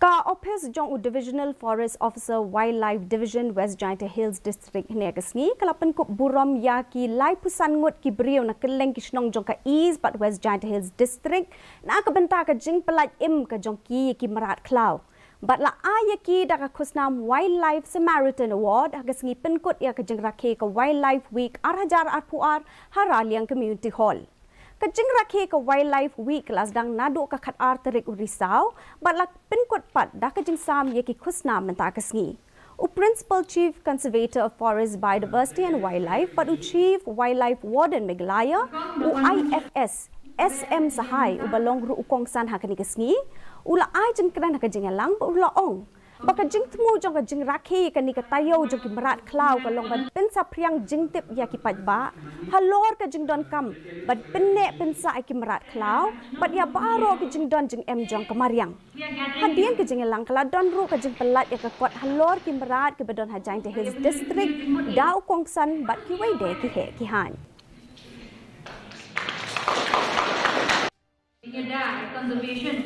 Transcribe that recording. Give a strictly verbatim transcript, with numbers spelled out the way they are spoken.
Ka ophis jong u Divisional Forest Officer, Wildlife Division, West Jaintia Hills District, hynne ka sngi ka la pynkup burom ïa ki laiphew san ngut ki briew na kylleng ki shnong jong ka East bad West Jaintia Hills District na ka bynta ka jingpyllait im ka jong ki ïa ki mrad khlaw. Bad la ai ïa ki da ka khusnam Wildlife Samaritan Award ha ka sngi pynkut ïa ka jingrakhe ka Wildlife Week ar hajar arphew ar ha Raliang Community Hall. Ka jingrakhe ka Wildlife Week la sdang naduh ka khatar tarik u Risaw bad la pynkut pat da ka jingsam ïa ki khusnam mynta ka sngi. U Principal Chief Conservator of Forest, Biodiversity and Wildlife bad u Chief Wildlife Warden Meghalaya, u I F S S M Sahai, uba long ruh u kongsan ha kane ka sngi, u la ai jingkren ha ka jingïalang bad u la ong ba ka jingthmu jong ka jingrakhe kane ka taïew jong ki mrad khlaw ka long ban pynsaphriang jingtip ïa ki paidbah halor ka jingdonkam ban pynneh pynsah ïa ki mrad khlaw bad ïa baroh ki jingdon jingem jong ka mariang. Hadien ka jingïalang ka la don ruh ka jingpyllait ïa ka kot halor ki mrad kiba don ha Jaintia Hills District da u kongsan bad kiwei de ki heh ki haiñ. Conservation